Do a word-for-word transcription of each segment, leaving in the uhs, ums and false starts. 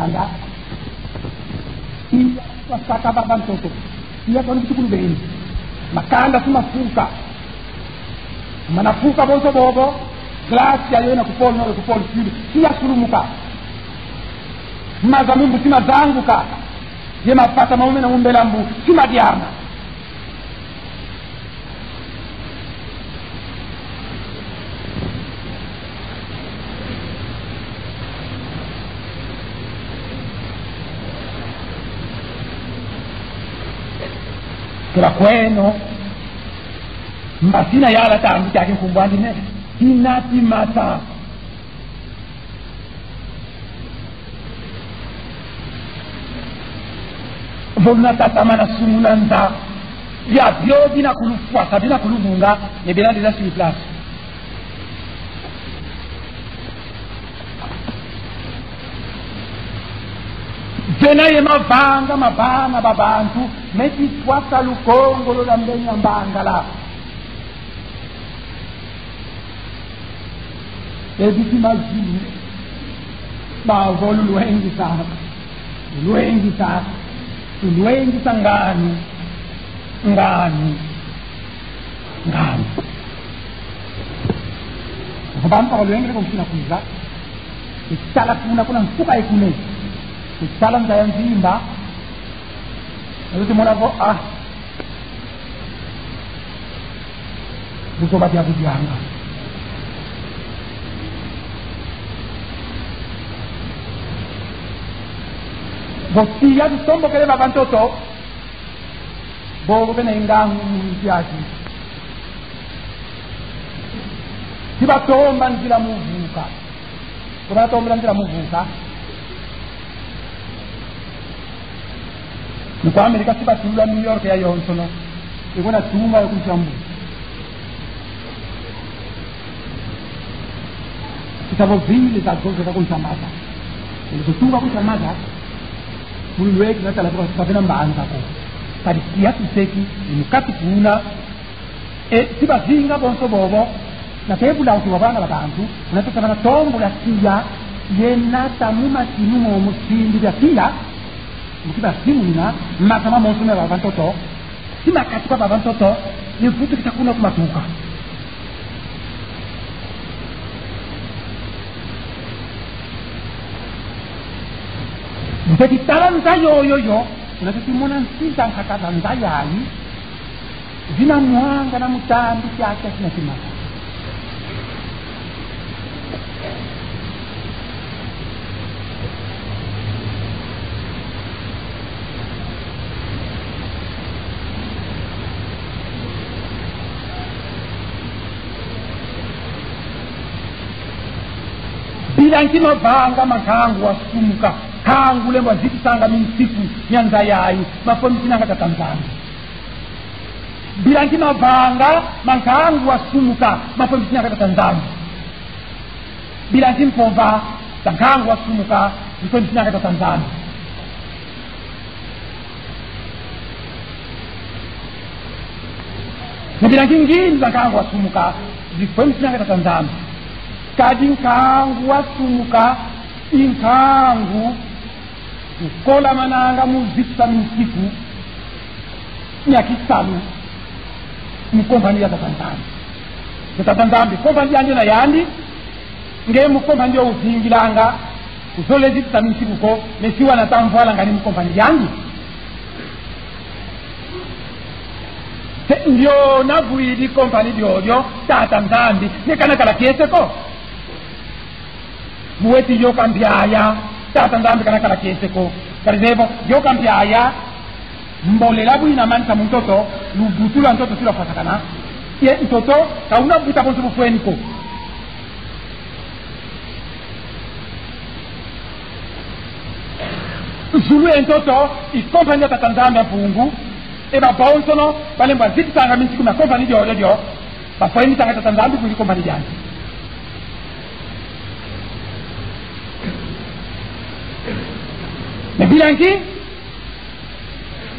Anda. Iya, kwa saka baba ntoto. Iya, kwa nkutukulu beni. Makanda si mafuka. Mana fuka bonso bobo. Glace yayo yena ku pôle Nord, ku pôle Sud. Si yasulumuka. Maza mu mbu si mazanguka. Ye mapata ma mu mena mu mbela mbu si madiama. Kila kweno, mba sina yala tambi kiaki nkumbu andi ne, Tina Timata. Vo luna tatamana sumuna nza, ya bio bina kulufwasa, bina kuluvunga, ne bina déjà sur place. Vena ye mavanga ma bana ba bantu, meti fwasa Lukongo lwa Mbenya Mbangala. E biti mazulu, bavo lulwengisa, lulwengisa, lulwengisa nganu, nganu, nganu. Vo bantu balwengele ko mfina kwiza, e tala kuna, kuna nsuka e kune. E tala nza ya nzimba. Nalute mona vo, ah, buzoba dia budianga. Vo tiya tutombokele baba ntoto, bobo bena ye ngangu mu nsi ati. Si batomba nzila mu vuka. Ko batombela nzila mu vuka. Ni kwa Amerika si batulula New York yayonsono. E kuna tunga yo ku nsi a mbu. Kisa vo ville zazo zeka ku nsi a maza. Ele kutunga ku nsi a maza. Mu lweki na tala kwa, kwa vena mbanza ko. Kadi tiya tuseki, ni mu kati kuna, e, si bazinga bonso bobo, na tebula uti wa bana ba bantu, na tata bana tombola tiya, yena ta mu masinu mo mu simbi bia tiya, mu ki basimuna, mata mamonso me baba ntoto, si makatuka baba ntoto, ni vutukisa kuna ku matuka. Nzeti tala nza yoyo yo, una teti mona nsi za nkaka za nza yayi, zina mwanga na mutambi kiaki sina kimaka. Bila nki mavanga ma nkangu wasumuka, nkangu lembwa zitisanga minsiku mia nza yayi, mafwemisinanga Tata Nzambi? Bila nki mavanga ma nkangu wasumuka, mafwemisinanga Tata Nzambi? Bila nki mpova za nkangu wasumuka, zifwemisinanga Tata Nzambi? Ni bila nki ngindu za nkangu wasumuka, zifwemisinanga Tata Nzambi? Kadi nkangu wasumuka i nkangu ukolamananga mu zitisa minsiku mia kisalu mu kompani ya Tata Nzambi. Ye Tata Nzambi, kompani yandi na yandi, nge mu kompani yo uvingilanga, uzolele zitisa minsiku ko, mais si wana ta mvwala ngani mu kompani yandi. Te ndiona vwidi kompani diodio, Tata Nzambi, ne kana kala kiese ko. Mu weti yoka mpiaya, Tata Nzambi kana kala kiese ko. Kadi zevo, yoka mpiaya, mbolela bwina manisa mu ntoto, lubutu lwa ntoto si lwafwasakana. Ye ntoto, ka una buta bonso bufweni ko. Zulu ye ntoto, i kompani ya Tata Nzambi a Mpungu, e babonsono, balembwa zitisanga minsiku mia kompani diodio, bafwemisinanga Tata Nzambi kwingi kompani diandi. Mais bila nki?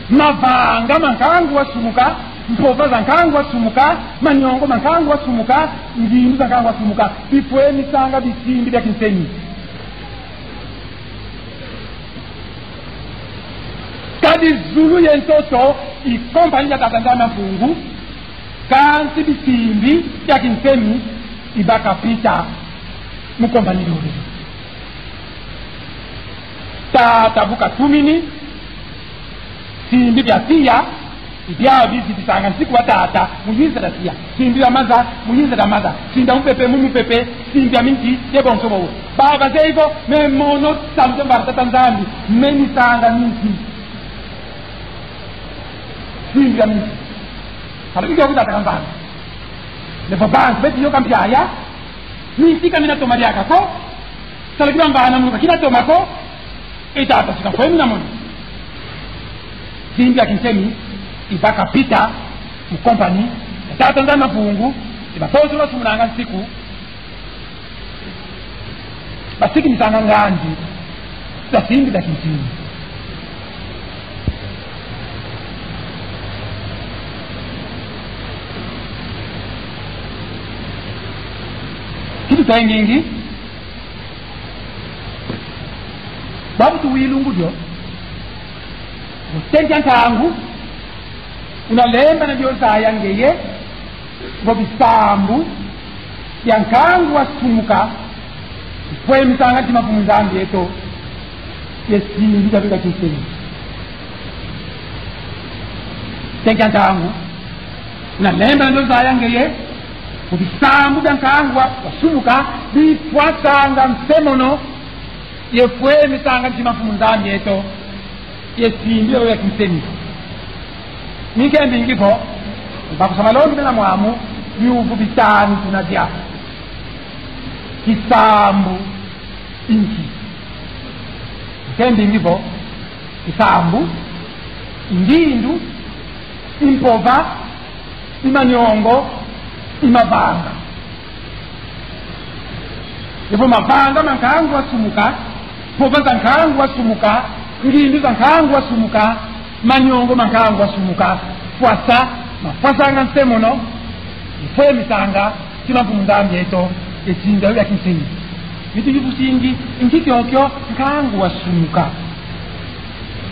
Mavanga ma nkangu wasumuka, mpova za nkangu wasumuka, maniongo ma nkangu wasumuka, ngindu za nkangu wasumuka, bifwemisanga bisimbi bia kinseni. Zulu ye ntoto i kompani ya Tata Nzambi a Mpungu, kansi bisimbi bia kinsemi i baka pita mu kompani biole. Tata bu katumini, simbi bia tiya, i biau bizitisanga nsiku wa tata, mu yinza dia tiya. Simbi bia maza, mu yinza dia maza. Simbi bia mupepe, mu mupepe. Simbi bia minti, ye bonso bobo. Baba zeyi vo, me mono salu kia mvana Tata Nzambi, me nisanga minti. Simbi bia minti. Salu kia ku tata kamvana. Ni vo bantu beti yoka mpiaya, minti ka mina toma diaka ko. Salu kia mvana munu ka kina toma ko. E tata, si kafweni na mono. Simbi bia kinsemi i baka pita mu kompani ya Tata Nzambi a Mpungu, i batoto basumunanga nsiku, basikinisanga nganzi za simbi bia kinsemi. Kitutengingi, babu tuwilungu dio, mu tenti a ntangu, una lembana dio zaya ngeye, vo bisambu bia nkangu wasumuka bifwemisanga ntima Mfumu Nzambi eto, ye simbi biabio bia kinsemi. Tenti a ntangu, una lembana dio zaya ngeye, vo bisambu bia nkangu wa-, wasumuka bifwasanga nsemono, ye fwemisanga ntima Mfumu Nzambi eto, ye simbi biabio bia kinsemi. Ni nkembingi vo, bakusa malongi mena mwamu, biuvu bitanu tuna dia. Kisambu i nki? Nkembingi vo, kisambu i ngindu, i mpova, i manyongo, i mavanga. Evo mavanga ma nkangu wasumuka, mpova za nkangu wasumuka, ngindu za nkangu wasumuka, manyongo ma nkangu wasumuka, fwasa, mafwasanga nsemono, ifwemisanga ntima Mfumu Nzambi eto, ye simbi biabio bia kinsemi. Mitu yuvusingi, nki kiokio nkangu wasumuka?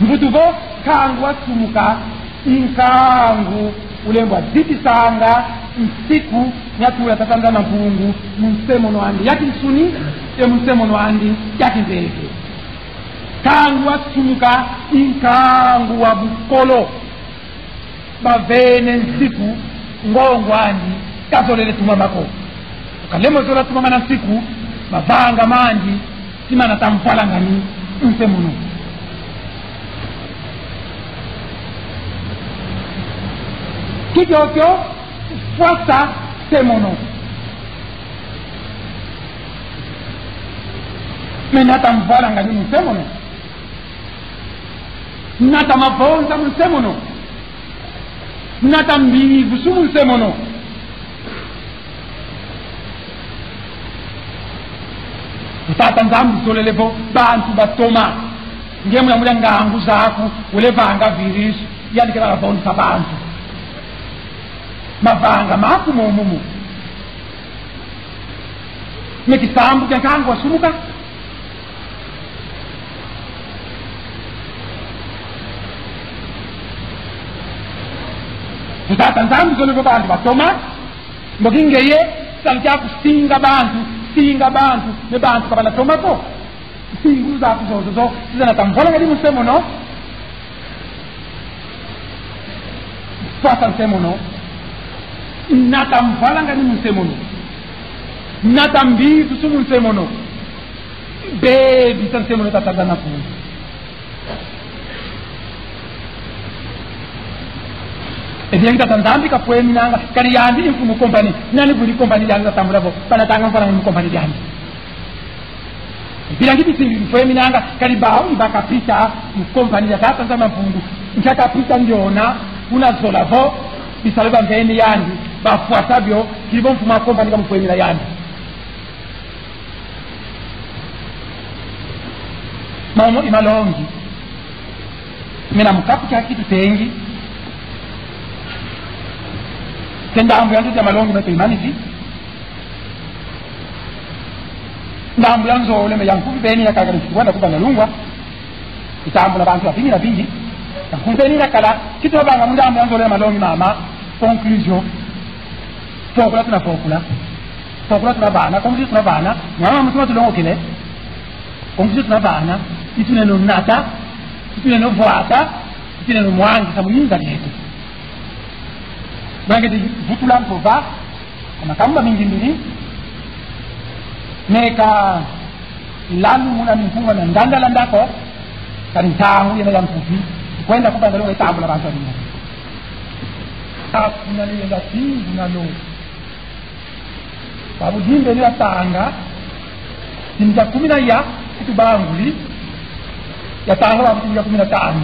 Mvutu vo, nkangu wasumuka i nkangu ulembwa zitisanga nsiku miatula Tata Nzambi a Mpungu mu nsemono andi ya kinsuni, ye mu nsemono andi ya kizeze. Nkangu wasumuka i nkangu wa bukolo. Bavene nsiku, ngongo andi kazolele tumama ko. Kalemo zola tumamana nsiku, mavanga mandi si manata mvwalangani mu nsemono. Kikiokio fwasa nsemono. Me nata mvwalangani mu nsemono. Nata mavonza mu nsemono. Nata mbivusu mu nsemono. Tata Nzambi zolele vo bantu batoma. Nge muna muna ngangu zaku, wele vanga virus, yandi ke bala vonza bantu. Mavanga maku momo mo. Me kisambu kia nkangu wasumuka. Tata Nzambi zolele vo bantu batoma, mboki ngeye, salu kiaku singa bantu, singa bantu, me bantu ka bana toma ko. Nsingu zaku zozo zo, si zanata mvwalangani mu nsemono. Fwasa nsemono. Nata mvwalangani mu nsemono. Nata mbivusu mu nsemono. Bebisa nsemono, Tata Nzambi a Mpungu. E bien Tata Nzambi kafweminanga, kadi yandi i mfumu kompani. Nani vwidi kompani yandi, na tambula vo banatanga mvwalangani mu kompani yandi? Bilangi bisimbi bifweminanga, kadi bau i bakapita mu kompani ya Tata Nzambi a Mpungu. Nkia kapita ndiona, kuna zola vo bisalu bamveni yandi, bafwasa bio, kidi vo mfumu a kompani kamufwemina yandi. Momo i malongi mena mu kapu kia kitutengi. Te ndambu ya nzo ya malongi meto imanisi. Ndambu ya nzole me ya nkufi beni ya kaka nkufi wanda kubana lungwa. Itambula bantu ya bingi na bingi. Nkunzeni na kala, ki tuvanga mu ndambu ya nzolele malongi mama, conclusion. Fokula tuna fokula. Fokula tuna vana, conclusion tuna vana. Mama mutuma tulongokele. Conclusion tuna vana, i tuneno nata, i tuneno vwata, i tuneno mwangisa mu yinza yeto. Bangeti vutula mpova, makambu mingi mbili, meka lalu muna mimpunga na ndandala ndako, kadi ntangu yena ya mfupi, kwenda kubanda longa itambula bantu baninga. Kuna ni yenda tindu na lo. Babu dimbe ni yatanga, timika kumi na ya, kutubanguli, yatanga babu timika kumi na tanu.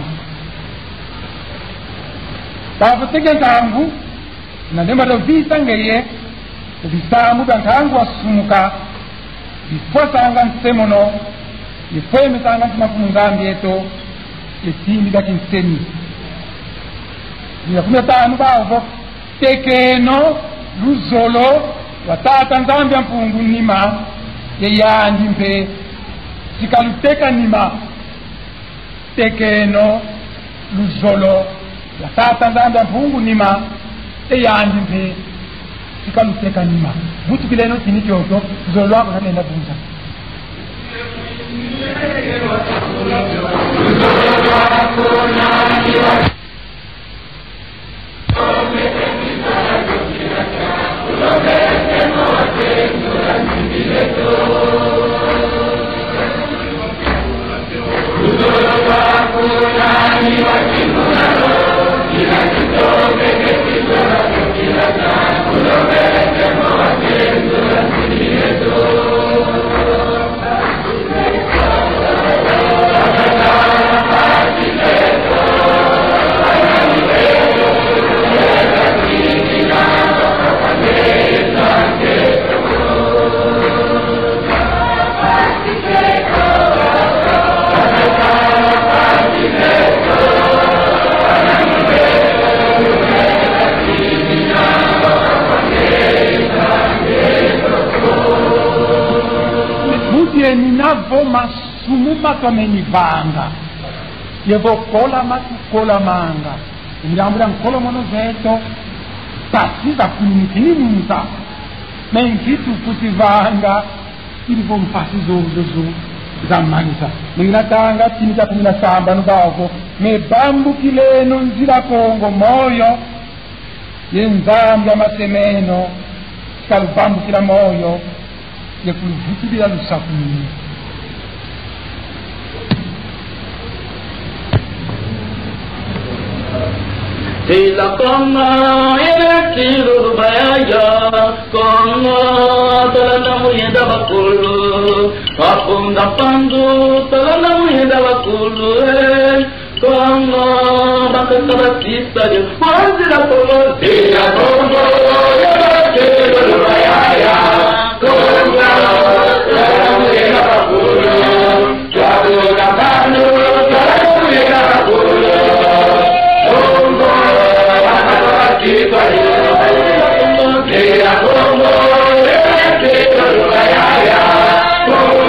Babu tege ntangu, na ndemba do visa ngeye, bisambu bia nkangu wasumuka, bifwasanga nsemono, bifwemesanga ntima ku Nzambi eto, ye timbi bia kinseni. Bia kumi na tanu bavo, tekeno luzolo lwa Tata Nzambi a Mpungu nima, ye yandi mpe si kaluteka nima. Tekeno luzolo lwa Tata Nzambi a Mpungu nima, e yandi mpe si kaluteka nima. Vutukileno tini kiokio, luzolo lwaku na lenda vunza. Mu diena vo masumu matomene vanga, ye vo kola matukolamanga, mu diambu dia nkolomono zeto, mpasi zakulumukini mu nza. Mais nki tukuti vanga, ili vo mpasi zozo zamanisa? Mu ngina tanga tini kia kumi na sambanu bavo: Me bambukileno nzila Kongo moyo, ye Nzambi a mase meno si kalubambukila moyo, ye kuluvutudila lusakumunu. Tila Kongo, yele kilu bayaya, Kongo, tala na muyenda bakulu, Mabunda Mpandu, tala na muyenda bakulu, eh. Kongo, bakaka bakisa yo. Mwanzi la Kongo, Zila Kongo, ya bakulu bayaya. Kongo, Kongo, ya bakulu. Twabula Mpandu, ya bakulu. Kongo, bakaka bakisa yo. Zila Kongo, ya bakulu bayaya. Kongo,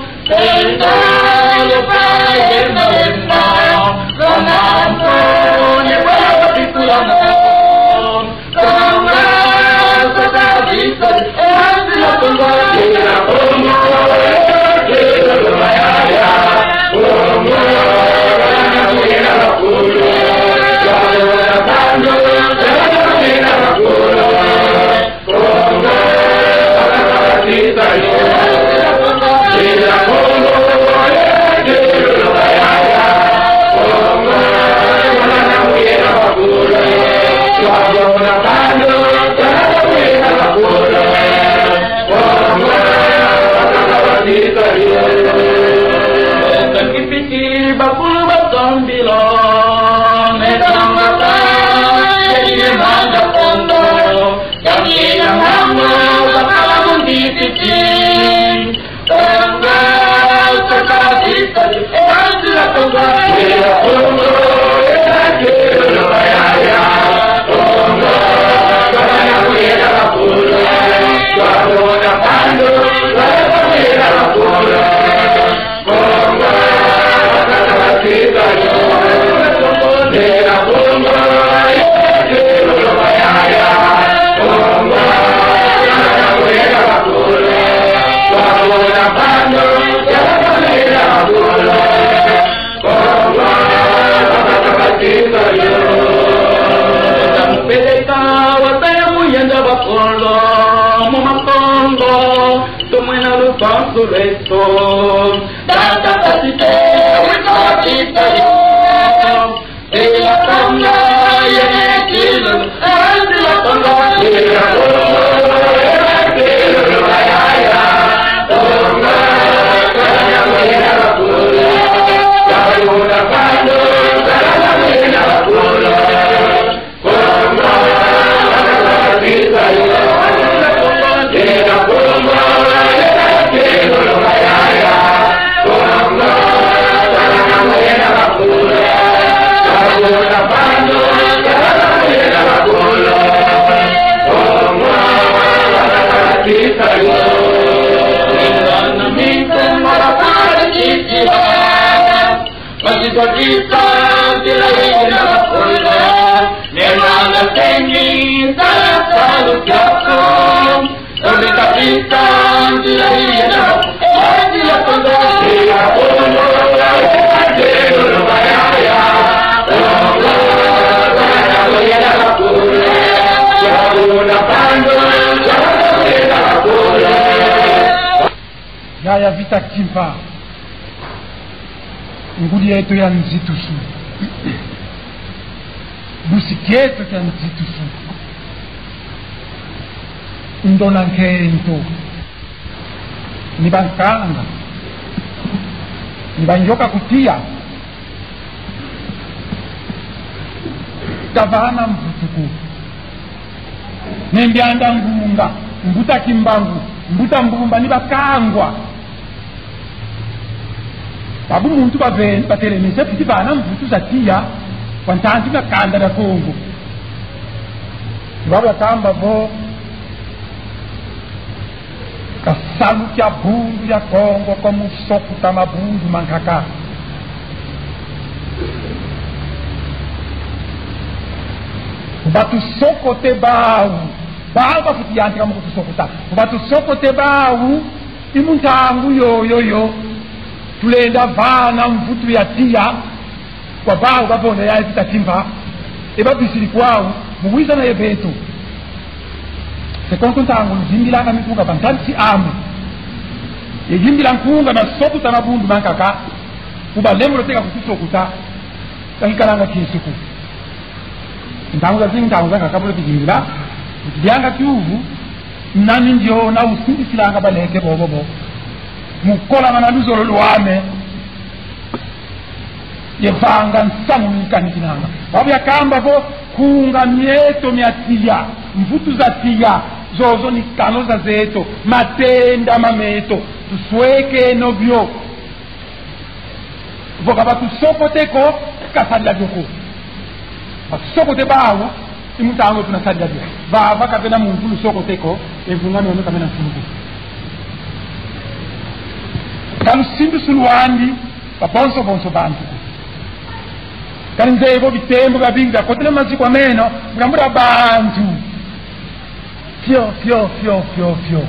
Kongo, Peleka wata ya muyenda bakulu mu makongo, tumwena lusansu lweto. Tata Kasite, wikotisa yo. Ila Kongo, ye kilu, ila Kongo, ila Kongo, ila kilu, ila ya. Basi kwa kisa kila yina kula, ne manga sengi sa salu kyako. Obi kabisa kila yina kula, kila kula, kila kula, kila kula, kila kula. Yaya Vita Kimpa, ngudi eto ya nzitusu, busi kieto kia nzitusu, ndona nkento, ni bankanga, ni banyoka ku tiya, kavana mvutuku. Ne Mbianda Ngunga, Mbuta Kimbangu, Mbuta Mbumba ni bakangwa. Babu muntu bave-, batelemese fiti vana mvutu za tiya kwa ntantu na kanda dia Kongo. Babu yakamba vo: Ka salu kia Bundu dia Kongo ko mu sokuta mabundu mankaka. Vo batusokote bau, bau bafweti yantika mu kutusokuta. Vo batusokote bau, i mu ntangu yoyo yo tulenda vana mvutu ya tiya kwa bau bavonda ya Vita Kimpa, e babisidi kwau mu wizana ye beto. Se konso ntangu luzingilanga mikunga va ntadisi ame, ye yimbila nkunga na sokuta mabundu mankaka, vo balembolo teka kutusokuta, ka kikalanga kieto ko. Ntangu zazingi, ntangu zankaka, bole kizingila, dianga kiuvu, nani ndiona usindisilanga baleke bobo bo, mu kolama na luzolo lwame, ye vanga nsamu mi kanikinanga. Babu yakamba vo: Nkunga mieto mia tiya, mvutu za tiya, zozo ni kano za zeto, matenda ma meto, tuswekeno bio. Vo ka batusokote ko, ka sadila bio ko. Batusokote bau, i mu ntangu tuna sadila bio. Vava ka vena muntu lusokote ko, e vunga miono ka mena mfunu ko. Ka lusindusu lwandi kwa bonso bonso bantu ko. Kani nzeye vo bitembo biabingi biakotele maziku a meno, mu diambu dia bantu. Fio, fio, fio, fio, fio.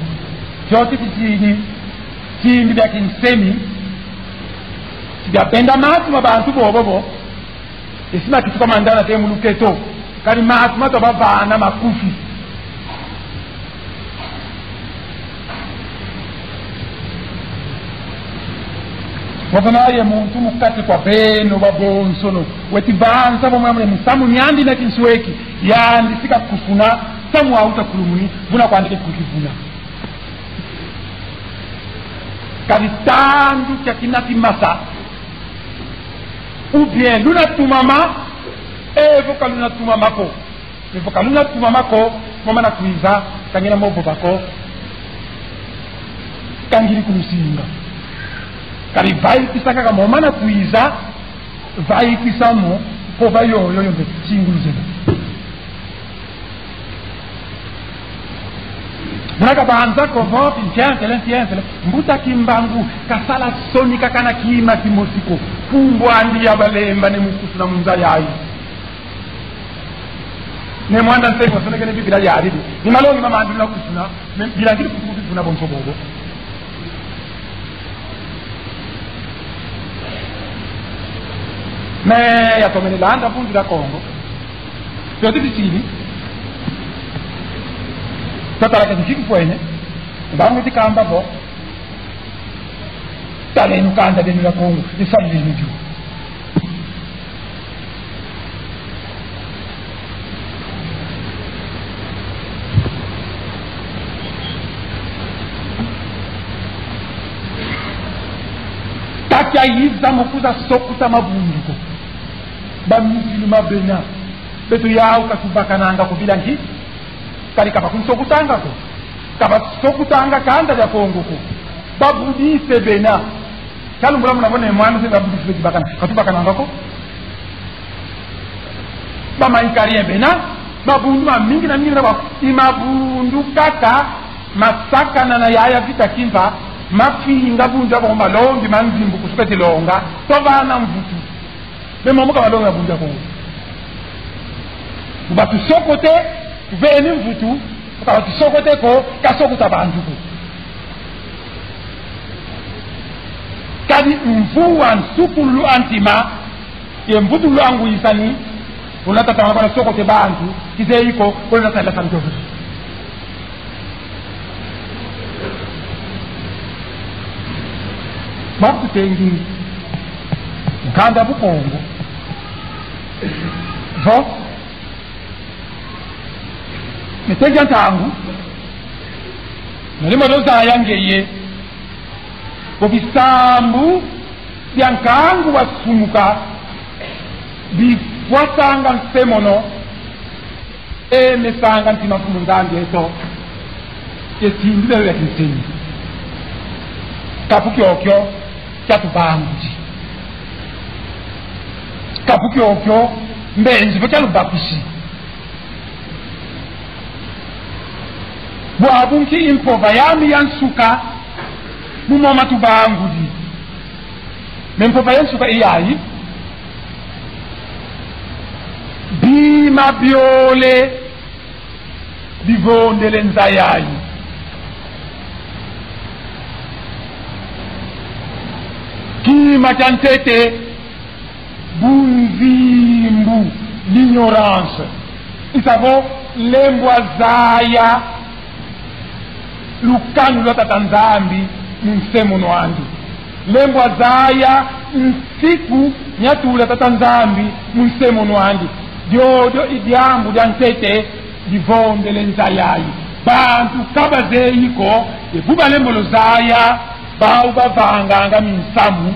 Fio ti fitini, timbi bia kinsemi, si biabenda matu ma bantu bobo bo, e si makituka mandana te mu luketo, kani matu ma twa bavana makufi. Wavana ye muntu mu kati kwa beno babonsono weti banza vo mwana misamu miandi mia kinsweki, yandi si kakufuna samu au takulumuni, vuna kwandi ke kukivuna. Kadi tandu kia kina kimasa, ou bien luna tumama, evo ka luna tumama ko. Evo ka luna tumama ko, mo mana kwiza, ka ngina mo vova ko, ka ngidi kulusinga. Kadi vaikisa kaka mo mana kwiza, vaikisa mo, vova yoyo yo mpe singulu zena. Muna kabanza ko vo: Mpientele, mpientele, Mbuta Kimbangu kasala soni kaka na kima kimosi ko. Nkumbu andi ya balemba ne mu kufuna mu nza yayi. Ne mwanda nsengo sonekene Biblia yadi. Ni malongi mama andi na kufuna, me bilangidi kutu kufuna bonso bobo. Mais yatomene landa Bundu dia Kongo. Pio ti titini. Tatalaka nsiku kwene. Bango ti kamba vo. Taleno kanda dieno dia Kongo. Isalileno dio. Ka kiayiza mo kwiza sokuta mabundu ko. Bamizilu ma bena. Beto yau ka tubakananga ko bila nki. Kadi ka bakunsokutanga ko. Ka basokutanga kanda dia Kongo ko. Babudiste bena. Kialumbula muna vo Ne Mwanda se babudiste beti bakana. Ka tubakananga ko. Ba Maïkarien bena, mabundu mamingi na mingi na ba, i mabundu kaka masakanana yaya Vita Kimpa, mafinga Bundu dia Kongo, malongi ma nzimbu kusuka ti longa, to vana mvutu. Mais momo ka malongi ma Bundu dia Kongo. Batusokote, tuveni mvutu, ka batusokote ko, ka sokuta bantu ko. Kadi mvu a nsukulu a ntima, ye mvutulu a ngwisani, una tatama bana sokote bantu, kizeyi ko, una tala santo. Bakutengi, nkanda bu Kongo. Vo, metengi a ntangu, nalimo dio zaya ngeye, vo bisambu bia nkangu wa sumuka, bifwasanga nsemono, e mesanga ntima Mfumu Nzambi eto, e sindi bebe bia kinseni. Kapu kiokio kia tubangudi. Kapu kiokio mbenzi vo kia lubakisi. Bwabu nki i mpova yami ya nsuka, mu moma tubangudi. Mais mpova ya nsuka i yayi. Bima biole bivondele nza yayi. Kima kia ntete, bunzimbu, l'ignorance. I sa vo lembwa zaya lukanu lwa Tata Nzambi mu nsemono andi. Lembwa zaya nsiku nyatula Tata Nzambi mu nsemono andi. Diodio i diambu dia ntete divondele nza yayi. Bantu ka bazeyi ko, e bu balembolo zaya, bau bavanganga minsamu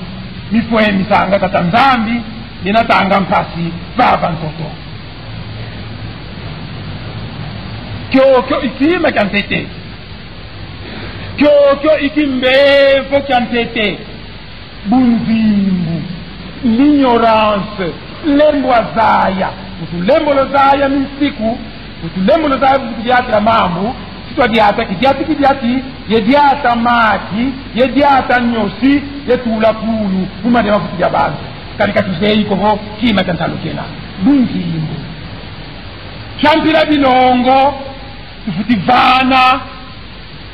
mifwemisanga Tata Nzambi, ye natanga mpasi vava ntoto. Kiokio i kima kia ntete. Kiokio i kimbevo kia ntete. Bunzimbu, l'ignorance, lembwa zaya. Mu tulembolo zaya minsiku, mu tulembolo zaya mu tudiatila mambu, si twadiata kidiati kidiati, ye diata maki, ye diata nyosi, ye tula kulu mu madi ma vutu dia bantu. Kadi ka tuzeyi ko vo kima kia ntalu kena. Bunzimbu. Kia mpila bilongo tufweti vana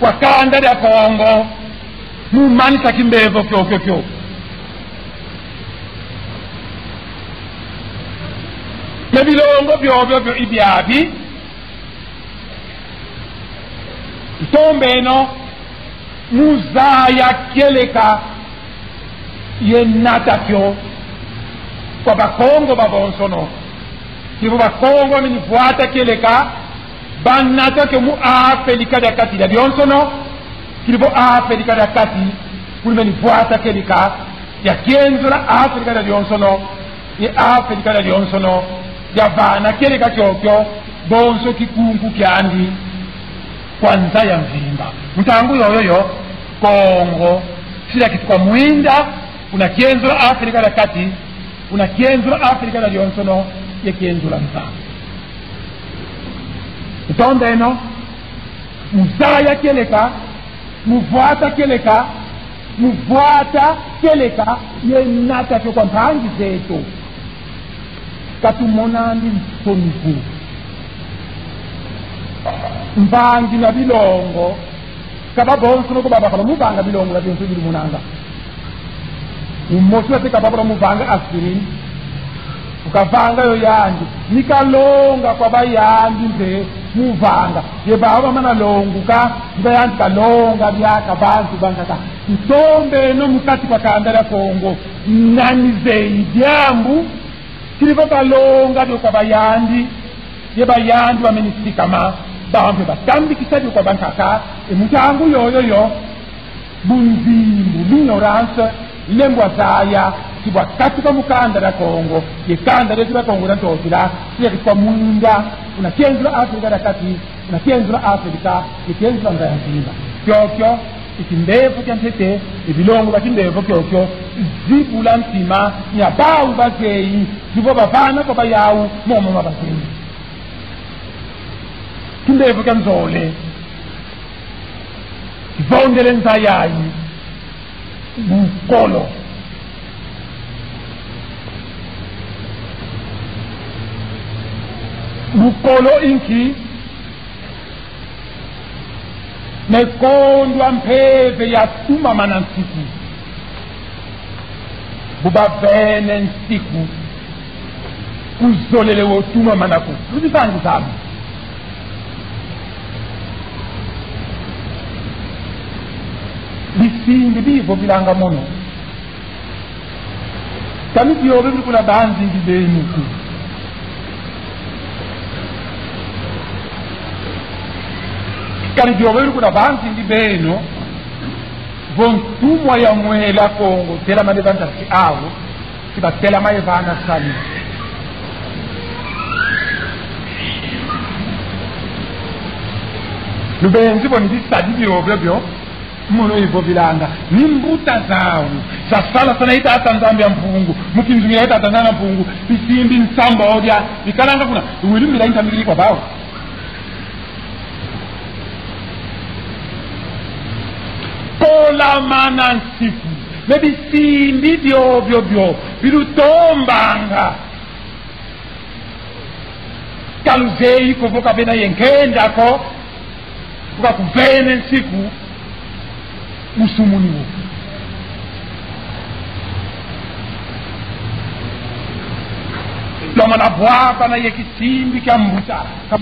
kwa kanda dia Kongo, mu manisa kimbevo kiokio kio. Mais bilongo biobio bio i biabi, ntombeno mu zaya kieleka ye nata kio kwa Bakongo babonsono. Kivo Bakongo bameni vwata kieleka, banata kio mu Afelika dia Kati dia dionsono, kivo Afelika dia Kati, kulu meni vwata kieleka, ya kenzola Afelika dia dionsono, ye Afelika dia dionsono, ya vana kieleka kiokio, bonso kikunku kiandi kwa nza ya mvimba. Mu ntangu yoyo yo, Kongo sila kituka mwinda, kuna kenzola Afelika dia Kati, kuna kenzola Afelika dia dionsono, ye kenzola nza. Ntombeno, mu zaya kieleka, mu vwata kieleka, mu vwata kieleka, ye nata kio kwa mpangi zeto. Ka tumonandi nsoni ko. Mvangi na bilongo, ka babonsono ko babakala mu vanga bilongo bia bionso bi lumonanga. Umosi wa teka babula mu vanga aspirine. Kavanga yo yandi, ni kalonga kwa bayandi nze mu vanga. Ye bawu bamana longuka, ni bayandi kalonga diaka bantu bankaka. Ntombeno mu kati kwa kanda dia Kongo, nani zeyi diambu, kidi vo kalonga dio kwa bayandi, ye bayandi bameni sikama, bawu mpe batambikisa dio kwa bankaka, e mu ntangu yoyo yo, bunzimbu, l'ignorance, lembwa zaya, si bwa katuka mu kanda dia Kongo, ye kanda dieto dia Kongo dia Ntotila, si yakituka mwinda, kuna kienzula Afrika dia Kati, kuna kienzula Afrika, ye kienzula nza ya mvimba. Kiokio i kimbevo kia ntete, i bilongo bia kimbevo kiokio, zibula ntima mia bawu bazeyi, ni vo bavana kwa bayawu momo ma bazeyi. Kimbevo kia nzole, kivondele nza yayi, bukolo. Bukolo i nki? Ni kondwa mpeve ya tumamana nsiku. Bu bavene nsiku, kuzolele wo tumamana ko. Luzisangi zame. Bisimbi bivovilanga mono: Kani biobio bidi kuna banzingi beno ko. Kani biobio bidi kuna banzingi beno, vo ntumwa ya Mwela Kongo telamane va ntatu awu, si batelama ye vana salu. Lubenzi vo ni bisadi biobio bio, mono ivovilanga. Ni mbuta zawu, zasalasana ye Tata Nzambi a Mpungu, mu kinzungila ye Tata Nzambi a Mpungu, bisimbi nsamba odia bikalanga kuna, wili mbila intambikidi kwa bawu. Kolamana nsiku, me bisimbi biobio bio bilutombanga. Ka luzeyi ko vo kavena ye nkenda ko, vo ka kuvene nsiku, busumuni wo. Lwamana vwavana ye kisimbi kia mbuta, ka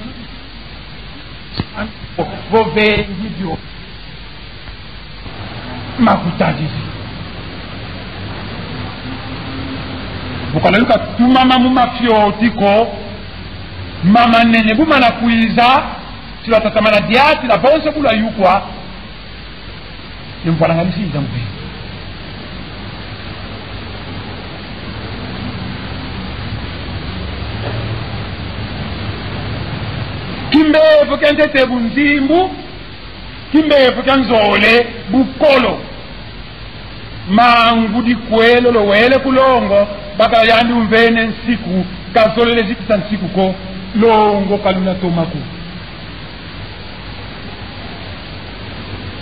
vo vengi bio makutadidi. Bu kala luka tumama mu mafioti ko, mama nene bu mana kwiza, si lwatatamana diatila bonso bu lwayukwa, ni mvwalanga misiza mpe. Kimbevo kia ntete bunzimbu, kimbevo kia nzole bukolo. Mangudi kwelo lo wele ku longo, bakala yandi umvene nsiku, kazolele zitisa nsiku ko, longo ka luna toma ko.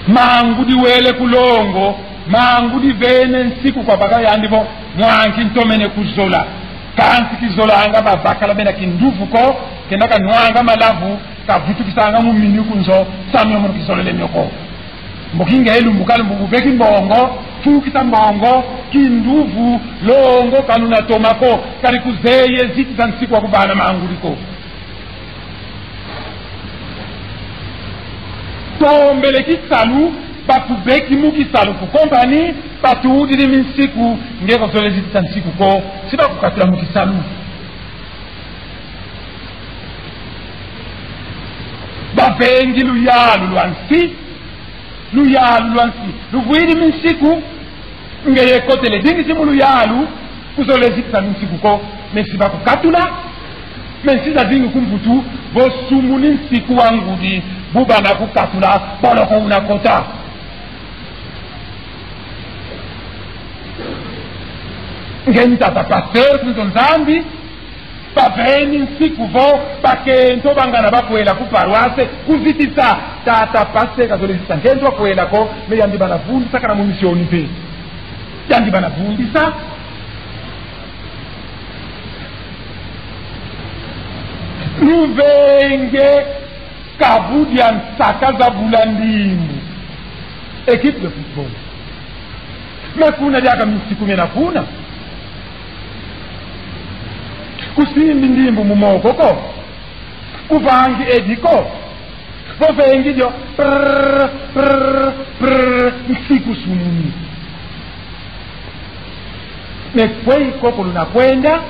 Mangudi wele ku longo, mangudi vene nsiku kwa baka yandi vo, mwanki ntomene kuzola. Kansi kizolanga babakala bena kinduvu ko, kenda kanwanga malavu, kavutukisanga mu minu ku nzo, samu mio mono kizolele mio ko. Mboki nge lumbu ka lumbu bubeki mbongo, fukisa mbongo, kinduvu, longo ka luna toma ko, kadi kuzeye zitisa nsiku wa kuvana mangudi ko. Tombele kisalu, bakubeki mu kisalu ku compagnie, batudidi minsiku, nge kozolele zitisa nsiku ko, si bakukatula mu kisalu. Bavengi luyalu lwa nsi, luyalu lwa nsi luvwidi minsiku, ngeye kotele dingisi mu luyalu, kuzolele zitisa minsiku ko, me si bakukatula, me nsi zazingi ku Mputu, vo sumuni nsiku wa ngudi, bu bana kukatula, boloko una kota. Nge ntata pasteur ku nzo Nzambi, baveni nsiku vo bakento bangana bakwela ku paroisse, kuzitisa. Tata pasteur kazolele zitisa nkento wa kwela ko, me yandi bana vundisa kana mu misioni mpe. Yandi bana vundisa. Luvenge kabu dia nsaka za bula ndimbu. Équipe de football. Me kuna diaka minsiku miena kuna. Kusimbi ndimbu mu moko ko. Kuvangi edi ko. Vo vengi dio, prrr, prrr, prrr, nsiku sumuni. Ne kweyi koko luna kwenda,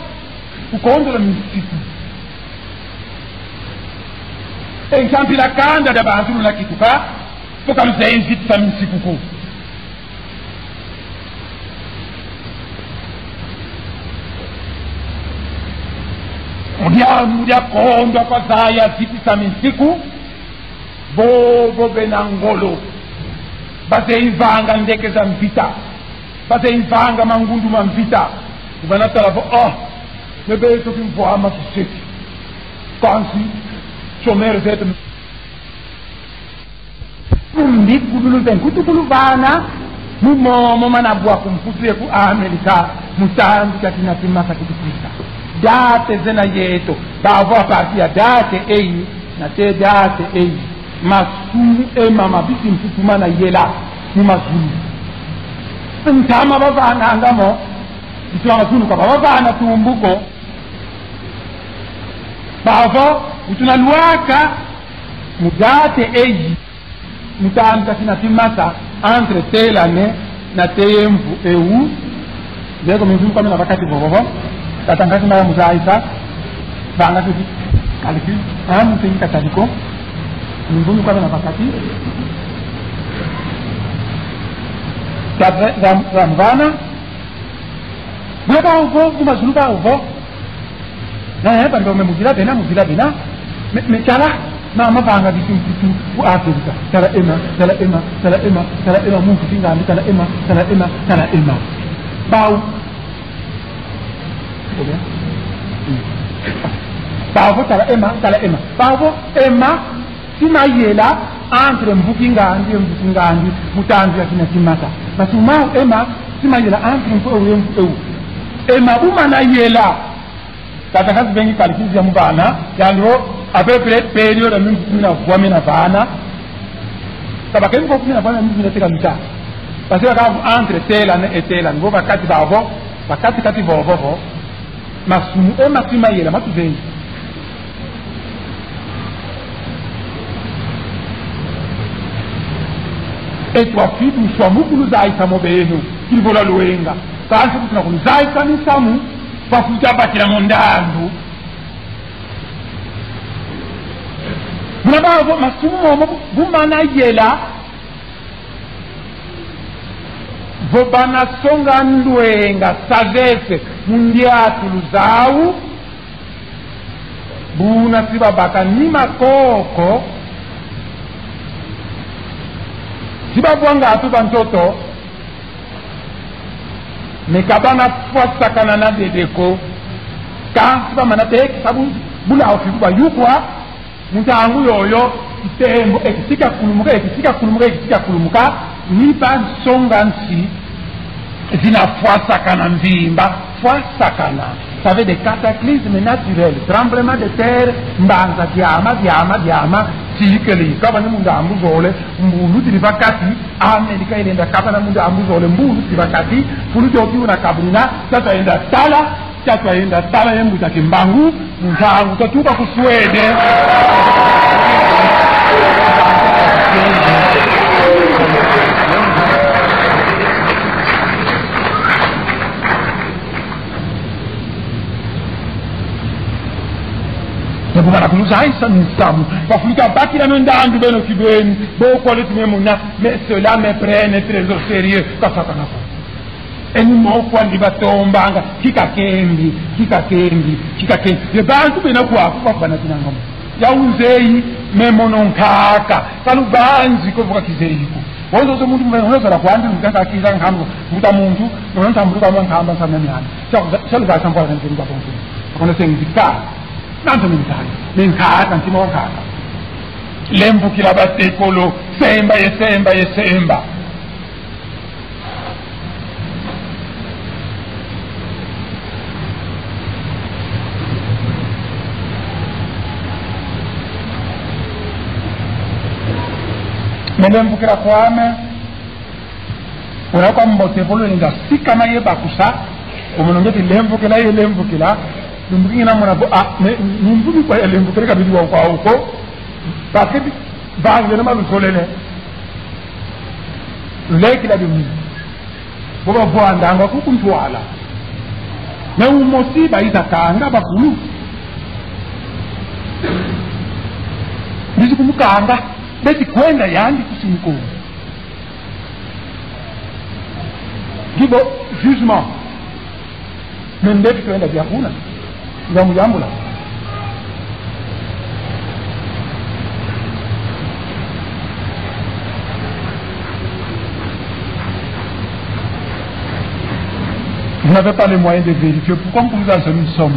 kukondolo minsiku. E nkia mpila kanda dia bantu luna kituka, vo ka luzeyi zitisa minsiku ko. Mu dia, mu dia kondwa kwa zaya zitisa minsiku, bobo bena ngolo, bazeyi vanga ndeke za mvita, bazeyi vanga mangundu ma mvita. Bana tala vo, oh, me beto kimvwama kiseki. Kansi, chômeur zeto. Kumbi kululu ze nkutukulu vana, mu momo mana bwa ku mputu ye ku Amerika, mu tandu kia kina kimasa kitukwisa. Date zena yeto, bavo à partir ya date eyi, nate date eyi, masumu ema ma bisi mputu mana yela mu mazulu. Ntama bavananga mo, ntama zulu ka bavana tumbu ko. Bavo, utuna lwaka, mu date eyi, mu tandu kia kina kimasa, entre telle année na teye mvu ewu. Zeko minzulu kwa mina bakati vovo vo. Tata nkasi maya muzayisa. Vanga kiti. Calcul. Ah, mu tengi katali ko. Minzulu kwa mina bakati. Tata, za, za mvana. Buna bavo, ku mazulu bavo. Eh, eh, bandombe mu vila bena, mu vila bena. Mais, mais tala, mama vanga bisi mputu ku Afrika. Tala ema, tala ema, tala ema, tala ema, mu mputu ngandi, tala ema, tala ema, tala ema. Bau. Bavo tala ema, tala ema. Bavo ema, si mayela entre mvu kingandi ye mvu kingandi, mu tandu ya kina kimasa. Masumu mau ema, si mayela entre mvu ewu ye mvu ewu. Ema bu mana yela. Tata nkasi vengi calcul ya mu vana, yandi vo, à peu près, période ya mimvu kumi na vwa mina vana. Ka bakeni vo kumi na vwa mina mimvu mina teka mita. Parce que ka entre telle année et telle année, vo bakati bavo, bakati kati vovo vo. Masumu ema si mayela ma tuzeyi. E twa fitu nswa mu kuluzayisa mo beno, kidi vo lwalwenga. Kansi kutuna kuluzayisa misamu, va futa bakila mo ndandu. Muna bavo masumu momo bu, bu mana yela, vo bana songa ndwenga, sagesse, mu ndiatulu zau, buna si babaka nima koko, si babwa ngatu va ntoto, mais ka bana fwa sakana na dede ko. Kansi bamana tekisa bu-, bulawu fiku bayukwa, mu ntangu yoyo, kitembo eki si kiakulumuka, eki si kiakulumuka, eki si kiakulumuka, ni bansonga nsi zina fwa sakana mvimba, fwa sakana. Ça veut dire cataclysme naturel, tremblement de terre, mbanza diama, diama, diama, sikele, kabana mu ndambu zole, mbulu tiri va kati, Amerika ilenda kabana mu ndambu zole, mbulu tiri va kati, fulu tio kiuna kabulina, tata enda tala, tata enda tala ye mbuta Kimbangu, ntangu tatuka ku Suède. Ndio bana kuluzayisa misamu. Bafwika bakila mio ndandu beno kibeni. Bo kwale ti me mona, mais cela me prenne très au sérieux. Kasaka nako. Eni mo kwandi batombanga. Kika kembi, kika kembi, kika kembi. Ye bantu bena kwaku kwa bana kinangamo. Ya uzeyi, me mono nkaka. Kalubanzi ko vo ka kizeyi ko. Wonso so muntu mwe, wonso la kwandi mkaka kiza nkambo. Mbuta muntu, mwana ntambuluka mwa nkamba nsa meme yani. Sa, sa luka sa mvwala nzeni kwa bonso. Akona sengi ka. Nanto mintani. Minkaka, ntima wa nkaka. Lemvukila batekolo. Semba ye semba ye semba. Me lemvukila kwame, una kwa mbote vo lwenga sikama ye bakusa, omono ngeti lemvukila ye lemvukila, Lumbu kingina mona vo, ah, mais lumbu mi kwa ya lembo kele kabidi wa kwa uko. Parce que bi-, bange na maluzolele. Lekila bimi. Bo bavwandanga ku ku ntwala. Mais umosi bayiza kanga bakulu. Bizi kumukanga. Beti kwenda yandi ku Sud-Kivu. Ngibo jugement. Mais ndeti kwenda bia kuna. Ngamuyambula. Vous n'avez pas les moyens de vérifier. Pourquoi vous vous en sommes?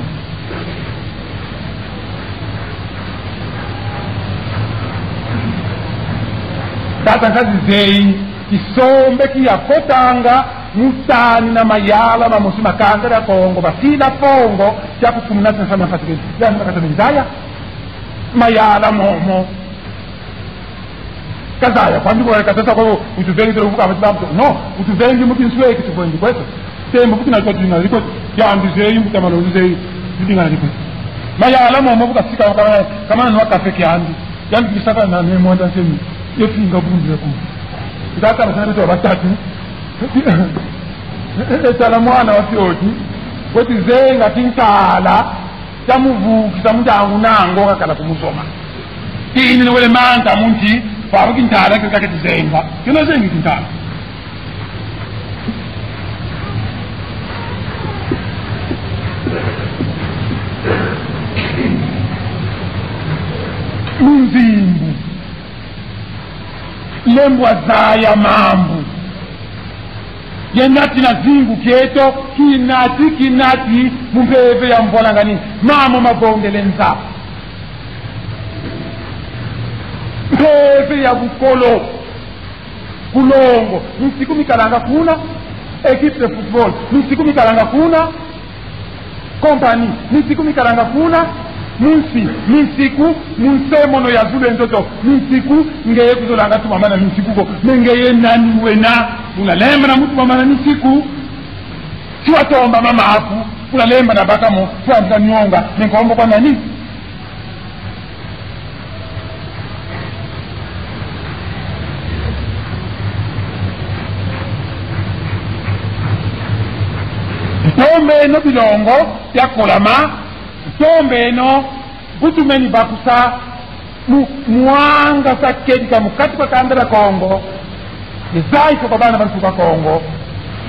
Tata Nkazi zeyi, kisombe kia kotanga mu tani na mayala mamosi ma kanda dia Kongo, basila fongo kia kukumuna sensa na fatikeni. Ya nima kata nzaya. Mayala momo. Kazaya, kwandi kwa katasa kwa utuvengi tele kuvuka matibabu. No, utuvengi mu kinsweki tuvengi kwetu. Tembo kuti na kwa tuna liko. Yandi zeyi, mbuta Malongi zeyi, kuti na liko. Mayala momo bu kasika kama, kama nwa café kiandi. Yandi kisaka na ne mwanda nsemi. Ye finga bundu ya ku. Ndaka na sana kwa batatu. E tala mwana wa fioti. Weti zenga kintala. Kia muvukisa mu ntangu nango kakala ku musoma. Kini ni wele manta mu nti, kwa kintala kio kaketi zenga. Kina zengi kintala. Lunzimbu. Lembwa zaya mambu. Ye nati na zingu kieto, kinati, kinati, mu mpeve ya mvwalangani, mamo mavongele nza. Mpeve ya bukolo. Ku Longo, minsiku mikalanga kuna. Équipe de football, minsiku mikalanga kuna. Compagnie, minsiku mikalanga kuna. Mu nsi, minsiku, mu nsemono ya zulu ye ntoto, minsiku, ngeye kuzolanga tumamana minsiku ko. Mais ngeye nani wena? Una lemba na mutu mamana minsiku. Si watomba mama aku, una lemba na baka mo, kwandika nyonga, mais nkombo kwa nani? Ntombeno bilongo bia kolama, ntombeno bu tumeni bakusa mu mwangasa kedika mu kati kwa kanda dia Kongo. Ye zayisa kwa bana bantu ba Kongo.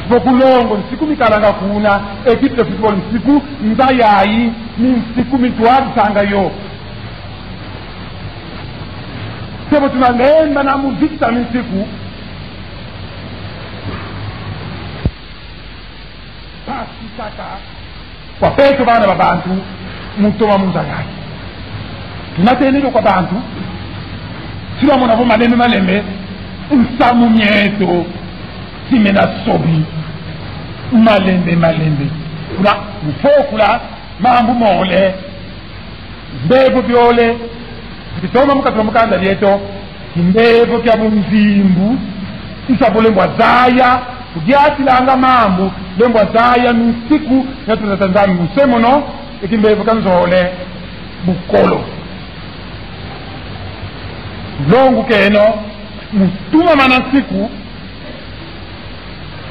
Vo ku Longo nsiku mikalanga kuna, équipe de football nsiku, nza yayi, ni nsiku mitwadisanga yo. Se vo tuna lemba na mu vikisa minsiku. Mpasi kaka kwa beto bana ba bantu, mu toma mu nza yayi. Tuna tenelo kwa bantu, si bamona vo malembe malembe, nsamu mieto si mena sobi. Malembe malembe. Kuna mu fokula mambu mole. Mbevo biole, bitoma mu kati dia mukanda dieto, kimbevo kia bunzimbu, i sa vo lembwa zaya, kudiatilanga mambu, lembwa zaya minsiku, ya tuna tata Nzambi mu nsemono, e kimbevo kia nzole, bukolo. Longo keno, mu tumamana nsiku,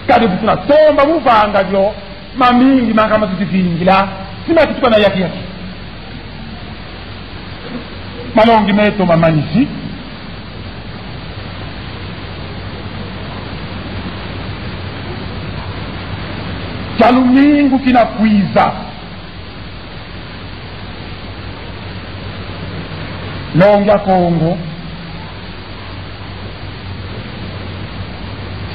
kadi bu tuna tomba mu vanga dio, mamingi mankama tuti vingila, si makituka na yaki yaki. Malongi meto mamanisi. Kia lumingu kina kwiza. Longi a Kongo,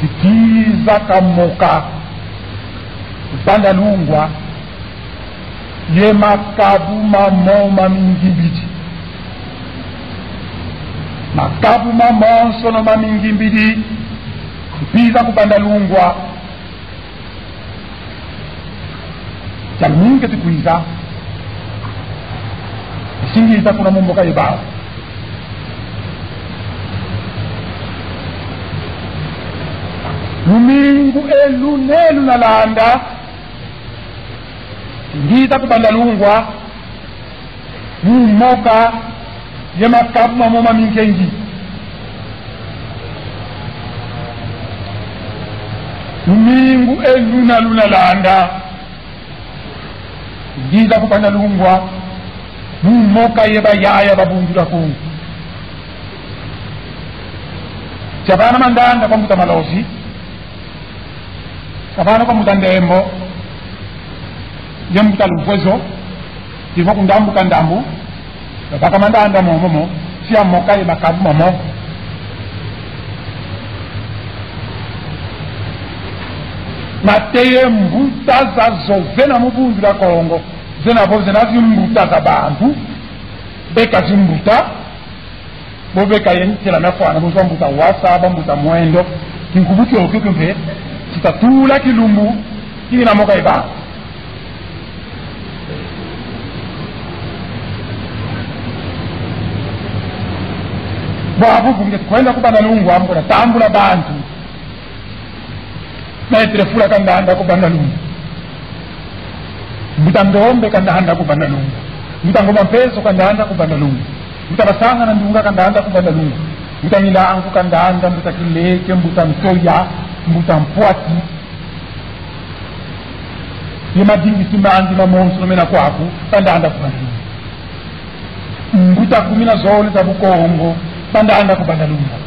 si kiza kamoka, Bandalungwa, ye makabu mamo ma mingimbidi. Makabu mamonsono ma mingimbidi, si kiza ku Bandalungwa. Kia lumingu keti kwiza. Isingi ita kuna mu mboka ye bawu. Lumingu elu ne luna landa. Ngiza ku Bandalungwa, mu moka ye makabu mamo ma minkengi. Lumingu e luna luna landa, ngiza ku Bandalungwa, mu moka ye bayaya ba Bundu dia Kongo. Sia vana mandanda kwa mbuta Malozi, sia vana kwa mbuta Ndembo, ye mbuta Luvwezo, sia vo ku ndambu ka ndambu, babaka mandanda momo mo, sia moka ye makabu mamo. Nate ye mbuta zazo zena mu Bundu dia Kongo, zena vo zena zimbuta za bantu, beka zimbuta, bo beka ye ntela mia fwana, bo za mbuta Wasa, ba mbuta Mwendo, kinkubu kiokio kio mpe, si tatula kilumbu, kina moka ye ba. Bwabu bu nge tukwenda ku Bandalungwa, mu kuna tambula bantu. Maître Fula kandanda ku Bandalungwa. Mbuta Ndombe kandanda ku Bandalungwa. Mbuta Ngoma Mpeso kandanda ku Bandalungwa. Mbuta Basangana Ndunga kandanda ku Bandalungwa. Mbuta Milangu kandanda, mbuta Kileke, mbuta Ntoya, mbuta Mpwati. Ye madingisi mandi mamonsono mena kwaku, bandanda ku Bandalungwa. Mbuta kumi na zole za Bukongo, bandanda ku Bandalungwa.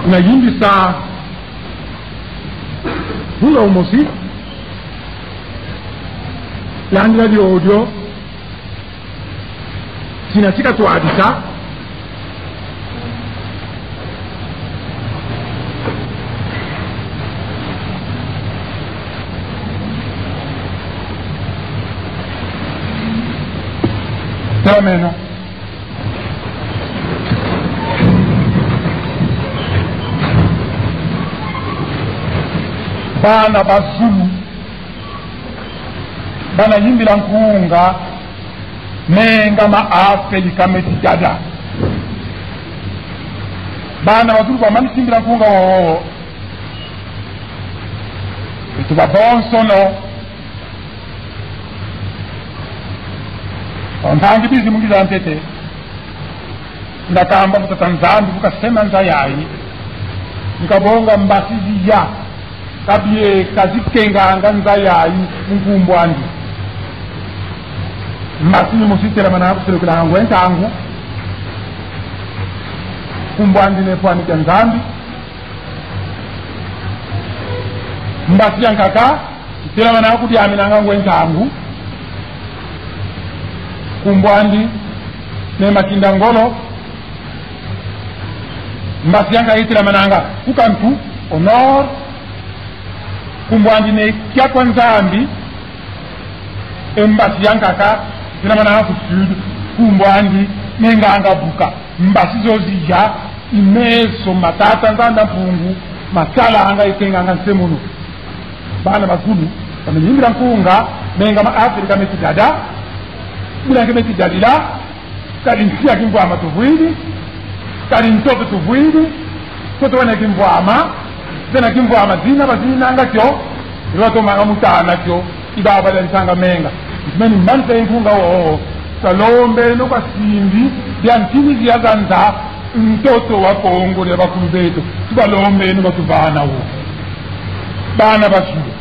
Na yimbisa muna umosi, landila diodio, sina sika twadisa. Telameno. Bana ba zulu, bana yimbila nkunga, menga ma Afelika meti dada. Bana ba zulu bamani simbila nkunga wowo. Beto babonsono, o ntangi bizi mu ngiza ntete. Ndakamba vo Tata Nzambi vo kasema nza yayi, nkabonga mbasi ziya, kabieka zikenganga nza yayi mu nkumbu andi. Mbasi yimosi itelamana kuselukilanga Ngwe Ntangu, nkumbu andi Ne Mfwani kia Nzambi. Mbasi ya nkaka itelamana kudiaminanga Ngwe Ntangu, nkumbu andi Ne Makinda Ngolo. Mbasi ya nkaka itelamananga ku Kantu, au nord, nkumbu andi Ne Kiakwa Nzambi. E mbasi ya nkaka itelamananga ku sud, nkumbu andi Ne Nganga Buka. Mbasi zo ziya i meso ma Tata Nzanda Mpungu, matalanga, ikenganga nsemono. Bana ba zulu, bameni yimbila nkunga, menga ma Afelika meti dada, bula nge meti dadila, kadi nsi ya kimvwama tuvwidi, kadi ntoto tuvwidi, ntoto wena kimvwama, zena kimvwama zina bazinanga kio, i batomanga mu tana kio, i baba dia nsanga menga. Meni manisa ye nkunga wowo, twalombeno kwa simbi dia ntini zia za nza, ntoto wa Kongo dia bakulu beto, tubalombeno batuvana wo. Bana ba zulu.